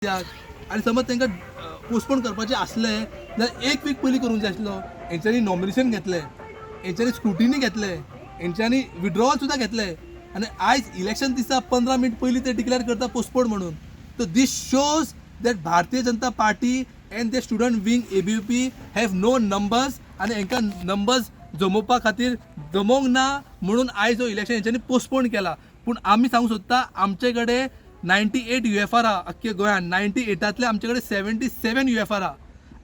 कित्याक? आनी समज तांकां पोस्टपोन करपाचें आसलें जाल्यार एक वीक पयलीं करूंक जाय आसलो. हेंच्यांनी नॉमिनेशन घेतलें, हेंच्यांनी स्क्रुटिनी घेतलें, हेंच्यांनी विड्रॉवल सुद्दां घेतलें आनी आयज इलेक्शन दिसा 15 मिनट पयलीं ते डिक्लेअर करता पोस्टपोन म्हणून. So this shows that Bharatiya Janata Party and the student wing ABVP have no numbers आनी हांकां नंबर्स जमोवपा खातीर जमोवंक ना म्हणून आयज हो इलेक्शन हेंच्यांनी पोस्टपोन केला. पूण आमी सांगूंक सोदता, आमचे कडेन 98 UFR आहा. अख्खे गोंयांत 98तांतले आमचे कडेन 77 UFR आहा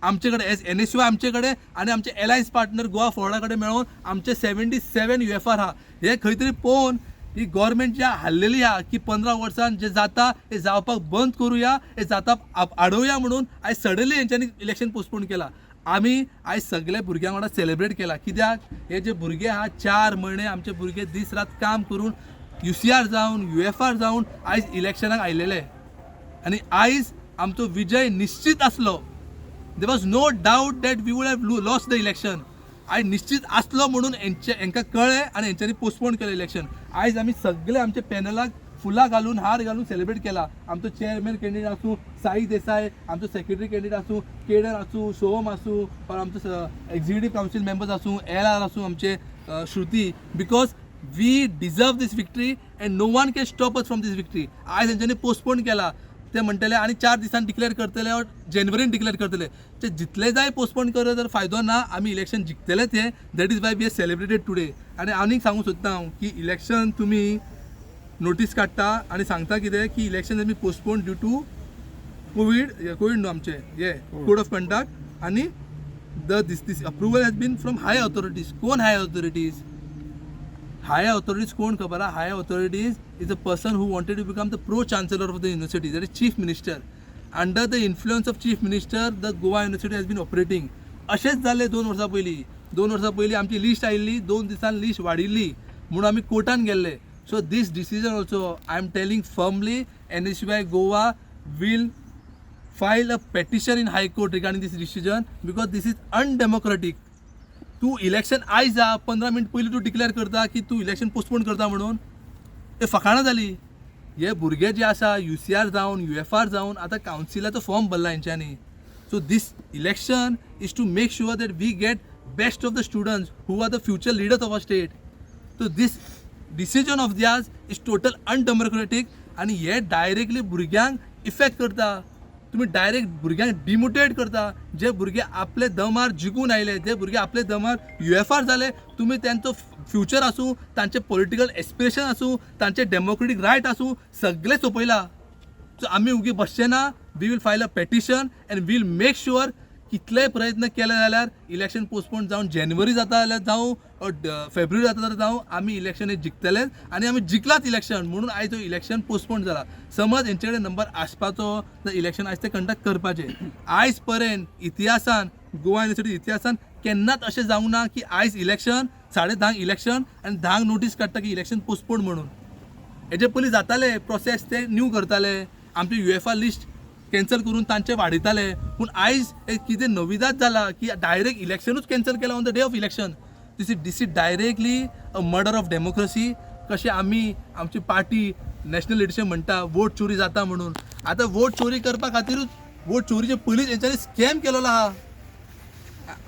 आमचे कडेन एज एनएसयू आमचे कडेन आनी आमचे एलायन्स पार्टनर गोवा फॉरवर्डा कडेन मेळोवन आमचे 77 UFR आहा. हे खंय तरी पळोवन ही गव्हर्मेंट जी हाल्लेली आहा की 15 वर्सान जे जाता हे जावपाक बंद करुया, हे जाता आडोवया म्हणून आयज सडनली हेंच्यांनी इलेक्शन पोस्टपोन केला. आमी आयज सगळे भुरग्यां वांगडा सेलिब्रेट केला, कित्याक हे जे भुरगे आहा, 4 म्हयने आमचे भुरगे दीस रात काम करून UCR जावन, UFR जावन आयज इलेक्शनाक आयलेले आनी आयज आमचो विजय निश्चित आसलो. There was no doubt that we would have lost the election. आयज निश्चित आसलो म्हणून हेंचे हेंकां कळ्ळें आनी हेंच्यांनी पोस्टपोन केलें इलेक्शन. आयज आमी सगळे आमच्या पॅनलाक फुलां घालून, हार घालून सेलिब्रेट केला. आमचो चेअरमॅन कॅन्डिडेट आसूं साई देसाय, आमचो सेक्रेटरी कॅन्डिडेट आसूं केडर आसूं, सोम आसूं, or आमचो एक्झिक्युटीव कावन्सील मेंबर्स आसूं, एल आर आसूं, आमचे श्रुती, because we deserve this victory and no one can stop us from this victory. आयज हेंच्यांनी पोस्टपोन केला. ते म्हणटले आनी 4 दिसान डिक्लेअर करतले ऑर जेनवरीन डिक्लेअर करतले. ते जितले जाय पोस्टपोन करत तर फायदो ना. आमी इलेक्शन जिखतलेच हे. That is why we celebrated today. आनी आनीक सांगूंक सोदता हांव की इलेक्शन तुमी नोटीस काडटा आनी सांगता कितें की इलेक्शन आमी postpone due to Covid, Covid न्हू, आमचे हे कोड ऑफ कंडक्ट आनी the this approval has been from high authorities. कोण हाय ऑथॉरिटीज? हायर ऑथॉरिटीज कोण खबर आहा? Higher authorities is a person who wanted to become the pro chancellor of the university, that is chief minister. Under the influence of chief minister, the Goa University has been operating. अशेंच जालें 2 वर्सां पयलीं. 2 वर्सां पयलीं आमची list आयिल्ली, 2 दिसान list वाडिल्ली म्हणून आमी कोर्टान गेल्ले. So this decision also, I am telling firmly, NSUI Goa will file a petition in High Court regarding this decision because this is undemocratic. तूं इलेक्शन आयज आ, 15 मिनट पयलीं तूं डिक्लेअर करता की तूं इलेक्शन पोस्टपोन करता म्हणून, हे फकाणां जाली. हे भुरगे जे आसा, UCR जावन, UFR जावन, आतां कावन्सिलाचो फॉर्म भरला हेंच्यांनी. So this election is to make sure that we get best of the students who are the future leaders of our state. So this decision of theirs is total undemocratic आनी हे directly भुरग्यांक effect करता. तुमी direct भुरग्यांक demotivate करता. जे भुरगे आपले दमार जिखून आयले, जे भुरगे आपले दमार UFR जाले, तुमी तांचो फ्युचर आसूं, तांचे पॉलिटिकल एस्पिरेशन आसूं, तांचे डेमोक्रेटीक रायट आसूं, सगळें सोंपयला. सो आमी उगी बसचे ना. We will file a petition and we'll make sure, कितलेय प्रयत्न केले जाल्यार, इलेक्शन पोस्टपोन जावन जानेवारी जाता जाल्यार जावं or फेब्रुवारी जाता जाल्यार जावं, आमी इलेक्शन हे जिखतलेच आनी आमी जिखलाच इलेक्शन म्हणून आयज हो इलेक्शन पोस्टपोन जाला. समज हेंचे कडेन नंबर आसपाचो जाल्यार इलेक्शन आयज ते कंडक्ट करपाचें. आयज पर्यंत इतिहासान, गोवा युनिवर्सिटी इतिहासान केन्नाच अशें जावंक ना की आयज इलेक्शन, 10:30 इलेक्शन आनी 10क नोटीस काडटा की इलेक्शन पोस्टपोन म्हणून. हेजे पयलीं जाताले प्रोसेस, ते न्यू करताले, आमचे UFR list cancel करून तांचे वाडयताले. पूण आयज एक कितें नविदाद जाला की डायरेक्ट इलेक्शनूच कॅन्सल केला on the day of election. This is directly a murder of democracy. कशें आमी आमची पार्टी नॅशनल लिडरशीप म्हणटा वोट चोरी जाता म्हणून, आतां वोट चोरी करपा खातीरूच, वोट चोरीचे पयलींच हेंच्यांनी स्कॅम केलेलो आहा.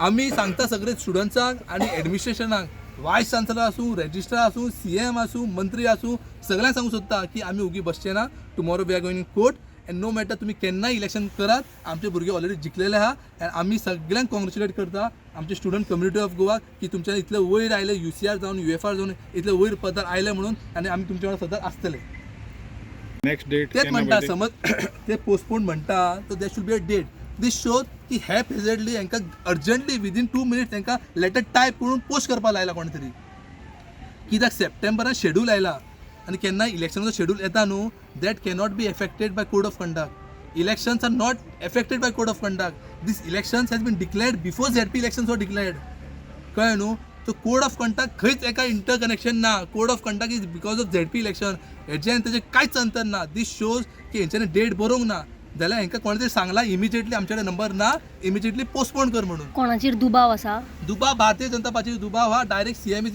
आमी सांगता सगळे स्टुडंट्सांक आनी एडमिनिस्ट्रेशनाक, वायस चान्सलर आसूं, रेजिस्ट्रार आसूं, CM आसूं, मंत्री आसूं, सगळ्यांक सांगूंक सोदता की आमी उगी बसचे ना. Tomorrow we are going in court and no matter तुमी केन्नाय इलेक्शन करात, आमचे भुरगे ऑलरेडी जिखलेले आहा. आनी आमी सगळ्यांक कॉंग्रेच्युलेट करता, आमचे स्टुडंट कम्युनिटी ऑफ गोवा, की तुमच्यान इतले वयर आयले, UCR जावन, UFR जावन इतले वयर पदार आयले म्हणून आनी आमी तुमच्या वांगडा सदांच आसतले. Next date? तेच म्हणटा, समज ते पोस्टपोन म्हणटा तर there should be a date. This shows की हॅपहेजर्डली हांकां अर्जंटली विदीन 2 मिनिट्स तांकां लेटर टायप करून पोस्ट करपाक लायला कोणे तरी, कित्याक सप्टेंबरान शेड्यूल आयला आनी केन्ना इलेक्शनाचो शेड्यूल येता न्हू, that cannot be affected by code of conduct. Elections are not affected by code of conduct. This elections has been declared before ZP elections were declared. कळ्ळें न्हू? सो कोड ऑफ कंडक्ट खंयच एका inter connection ना. Code of conduct is because of ZP election. हेजें आनी तेजें कांयच अंतर ना. दीस शोज की हेंच्यांनी डेट बरोवंक ना जाल्यार हेंकां कोणें तरी सांगलां इमिजिएटली आमचे कडेन नंबर ना, इमिजिएटली पोस्टपोन कर म्हणून. कोणाचेर दुबाव आसा? दुबाव, भारतीय जनता पार्टीचो दुबाव हा. Direct CM is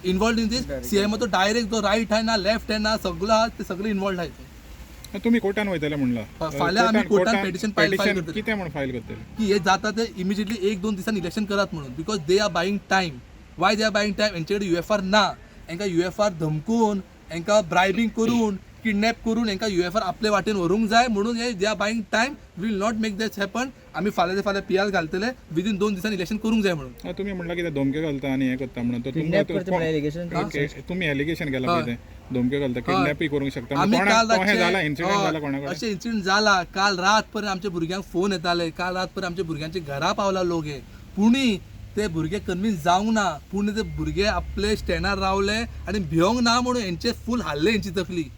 involved in this. सीएमाचो direct जो रायट हँड ना, लेफ्ट हँड ना, सगळो आहा, ते सगळे इन्वॉल्ड आहात. तुमी कोर्टान वयतले म्हणला. फाल्यां आमी कोर्टान petition file करतले. कितें म्हूण फायल करतले? की हे जाता ते इमिजिएटली एक दोन दिसान इलेक्शन करात म्हणून, because they are buying time. Why they are buying time? हेंचे कडेन युएफआर ना. हेंकां युएफआर धमकून, हेंकां ब्रायबींग करून, किडनॅप करून हेंकां युएफआर आपले वाटेन व्हरूंक जाय म्हणून हे they are buying time. Will not make that happen. आमी फाल्यां ते फाल्यां पी आर घालतले, विदीन 2 दिसान इलेक्शन करूंक जाय म्हणून. तुमी म्हणला कितें धमक्यो घालता आनी हें करता म्हणून, तर किडनॅप तुमकां करता म्हळ्यार allegation. तुमी एलिगेशन केला पळय, तें धमक्यो घालता, किडनॅपूय करूंक शकता. आमी काल कोण जाला इन्सिडंट जाला कोणा कडेन? अशें इन्सिडंट जाला. काल रात पर्यंत आमच्या भुरग्यांक फोन येताले. काल रात पर्यंत आमच्या भुरग्यांच्या घरा पावला लोक. हे पुणी ते भुरगे कन्विन्स जावंक ना. पूण ते भुरगे आपले स्टँडार रावले आनी भियोंक ना म्हणून हेंचे फूल हाडले हेंची तकली.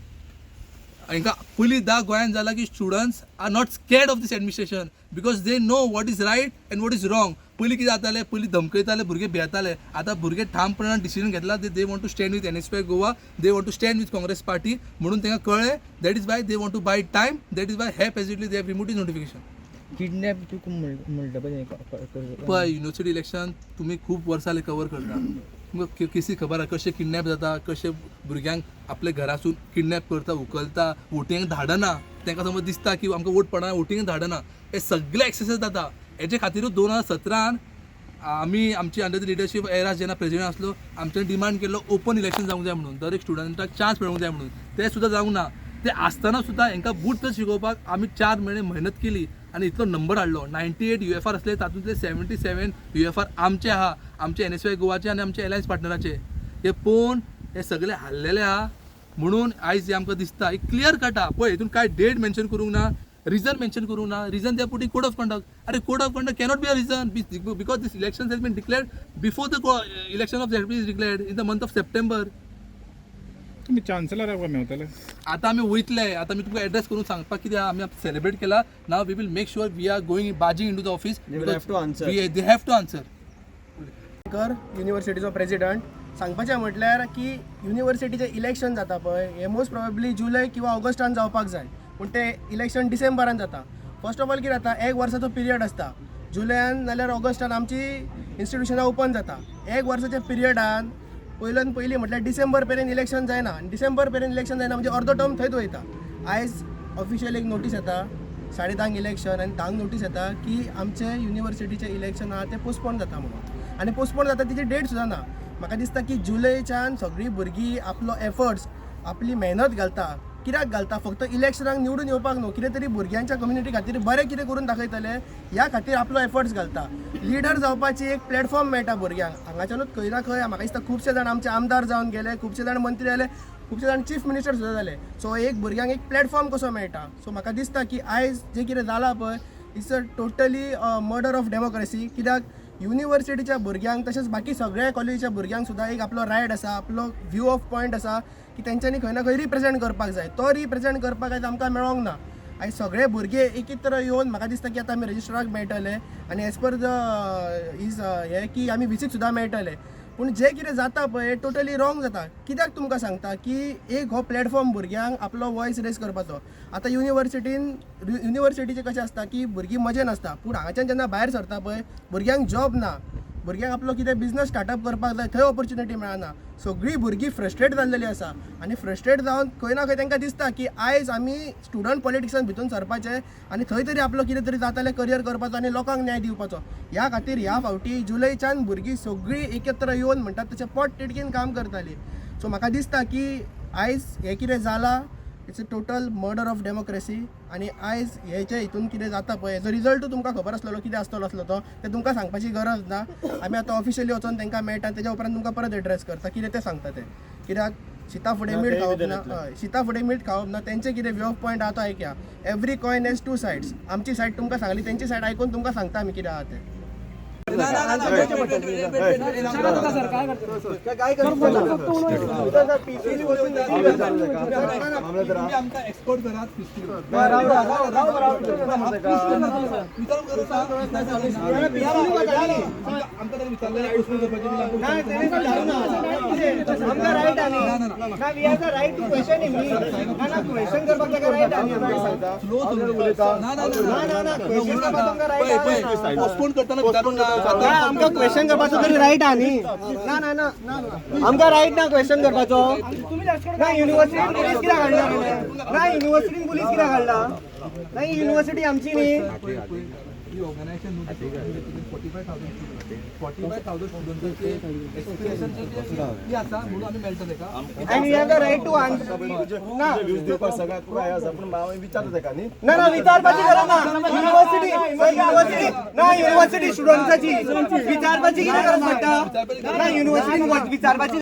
हांकां पयलींदा गोंयांत जाला की students are not scared of this administration because they know what is right and what is wrong. पयलीं कितें जातालें? पयलीं धमकयताले, भुरगे भियेताले. आतां भुरगे ठामपणान डिसिजन घेतला. They want to stand with NSUI Goa, they want to stand with Congress party म्हणून तांकां कळ्ळें. That is why they want to buy time. That is why haphazardly they have remove is notification. Kidnap तूं म्हणटा पळय. पळय, university election तुमी खूब वर्सां कवर करता. तुमकां केसी खबर आहा कशें किडनॅप जाता, कशें भुरग्यांक आपल्या घरासून किडनॅप करता, उखलता, वोटिंगाक धाडना. तांकां समज दिसता की आमकां वोट पडना, वोटिंगाक धाडना. हे सगळे एक्सरसाइज जाता. हेजे खातीरूच 2017न आमी आमची अंडर the leadership एरास जेन्ना प्रेजिडेंट आसलो, आमच्यानी डिमांड केल्लो ओपन इलेक्शन जावंक जाय म्हणून, दर एक स्टुडंटाक चान्स मेळूंक जाय म्हणून. ते सुद्दां जावंक ना. ते आसतना सुद्दां हांकां बूथ शिकोवपाक आमी 4 म्हयने मेहनत केली आनी इतलो नंबर हाडलो. 98 युएफआर आसले, तातूंतले 77 युएफआर आमचे आहा, आमचे एनएसयूआय गोवाचे आनी आमचे एलायन्स पार्टनराचे. हे पळोवन हे सगळे हाडलेले आहा म्हणून आयज हे आमकां दिसता एक क्लियर कट आहा. पळय, हितून कांय डेट मेन्शन करूंक ना, रिजन मेन्शन करूंक ना. रिजन ते पुटी code of conduct. अरे, code of conduct cannot be a reason because this election has been declared before the election of Z is declared in the month of September. तुमी चान्सलराक मेवतले? आता आमी वयतले. आतां आमी तुमकां एड्रेस करून सांगपाक कितें आहा, आमी सेलिब्रेट केला. Now we will make sure we are going barging into the office. They will have to answer. They have to answer. कर युनिवर्सिटीचो प्रेजिडंट. सांगपाचें म्हटल्यार की युनिवर्सिटीचें इलेक्शन जाता पळय, हें मोस्ट प्रोबेबली जुलय किंवा ऑगस्टान जावपाक जाय, पूण तें इलेक्शन डिसेंबरान जाता. फर्स्ट ऑफ ऑल कितें जाता, एक वर्साचो पिरियड आसता. जुलयान नाल्यार ऑगस्टान आमची इन्स्टिट्युशनां ओपन जाता. एक वर्साच्या पिरियडान पयल्यान पयलीं म्हटल्यार डिसेंबर मेरेन इलेक्शन जायना आनी डिसेंबर मेरेन इलेक्शन जायना म्हणजे अर्दो टर्म थंयच वयता. आयज ऑफिशियल एक नोटीस येता, 10:30 इलेक्शन आनी 10क नोटीस येता की आमचे युनिवर्सिटीचें इलेक्शन आहा तें पोस्टपोन जाता म्हणून. आनी पोस्टपोन जाता तिची डेट सुद्दां ना. म्हाका दिसता की जुलयच्यान सगळीं भुरगीं आपलो एफर्ट्स, आपली मेहनत घालता. कित्याक घालता? फक्त इलेक्शनाक निवडून येवपाक न्हू, कितें तरी भुरग्यांच्या कम्युनिटी खातीर बरें कितें करून दाखयतले ह्या खातीर आपलो एफर्ट्स घालता. लिडर जावपाची एक प्लॅटफॉर्म मेळटा भुरग्यांक हांगाच्यानूच. खंय ना खंय म्हाका दिसता खुबशे जाण आमचे आमदार जावन गेले, खुबशे जाण मंत्री जाले, खुबशे जाण चीफ मिनिस्टर सुद्दां जाले. सो एक भुरग्यांक एक प्लॅटफॉर्म कसो मेळटा. सो म्हाका दिसता की आयज जें कितें जालां पळय, it's a totally murder of democracy. कित्याक युनिवर्सिटीच्या भुरग्यांक तशेंच बाकी सगळ्या कॉलेजीच्या भुरग्यांक सुद्दां एक आपलो रायट आसा, आपलो व्यू ऑफ पॉयंट आसा की तेंच्यांनी खंय ना खंय रिप्रेझेंट करपाक जाय. तो रिप्रेझेंट करपाक आयज आमकां मेळोंक ना. आयज सगळे भुरगे एकत्र येवन म्हाका दिसता की आतां आमी रजिस्ट्राराक मेळटले आनी एज पर the is हें की आमी विसीक सुद्दां मेळटले. पूण जें कितें जाता पळय टोटली रॉंग जाता. कित्याक तुमकां सांगता की एक हो प्लॅटफॉर्म भुरग्यांक आपलो वॉयस रेज करपाचो. आतां युनिवर्सिटीन, युनिवर्सिटीचें कशें आसता की भुरगीं मजेन आसता, पूण हांगाच्यान जेन्ना भायर सरता पळय, भुरग्यांक जॉब ना, भुरग्यांक आपलो कितें बिजनस स्टार्टअप करपाक जाय थंय ऑपॉर्च्युनिटी मेळना. सगळीं भुरगीं फ्रस्ट्रेट जाल्लेली आसा आनी फ्रस्ट्रेट जावन खंय ना खंय तांकां दिसता की आयज आमी स्टुडंट पॉलिटिक्सान भितून सरपाचें आनी थंय तरी आपलो कितें तरी जातालें करियर करपाचो आनी लोकांक न्याय दिवपाचो. ह्या खातीर ह्या फावटी जुलयच्यान भुरगीं सगळीं एकत्र येवन म्हणटात तशें पोट तिडकीन काम करतालीं. सो म्हाका दिसता की आयज हें कितें जालां, it's a total murder of democracy. आनी आयज हेचे हितून कितें जाता पळय, हेजो रिजल्टूय तुमकां खबर आसलेलो कितें आसतलो आसलो तो, तें तुमकां सांगपाची गरज ना. आमी आतां ऑफिशियली वचोन तांकां मेळटा, तेज्या उपरांत तुमकां परत एड्रेस करता कितें तें सांगता ते. कित्याक शिता फुडें मीठ खावप ना, हय, शिता फुडें मीठ खावप ना. तेंचे कितें व्यू ऑफ पॉयंट आहा तो आयकया. Every coin has two sides. आमची सायड तुमकां सांगली, तेंची सायड आयकून तुमकां सांगता आमी कितें आहा तें. ना ना ना, wait, wait, wait, wait, wait, तुम्ही आमकां एक्सपोर्ट करात. विचारून करू आमकां ताणें विचारलें postpone करपाचें आमकां रायट आनी ना, we have the right to question him. ना ना, क्वेश्चन करपाक ताका रायट आनी. स्लो. ना ना. ना ना, क्वेश्चन करपाक तुमकां रायट आहा. पोस्टपोन करताना विचारून ना. ना, आमकां क्वेश्चन करपाचो तरी रायट आहा न्ही. ना ना ना, आमकां रायट ना क्वेश्चन करपाचो. ना, युनिव्हर्सिटीन पुलीस कित्याक हाडला? ना, युनिव्हर्सिटीन पुलीस कित्याक हाडला? ना, ही युनिव्हर्सिटी आमची न्ही. ही ऑर्गनायझेशन 45,000, 45,000 स्टुडंट्साचे एक्सपिरियन्स आसा म्हणून आमी मेळटा ताका. And we have the right to answer. ना ना ना, विचारपाची गरज ना. युनिव्हर्सिटी, युनिव्हर्सिटी ना, युनिव्हर्सिटी स्टुडंट्साची. विचारपाची कितें गरज पडटा? ना, युनिव्हर्सिटीन विचारपाची.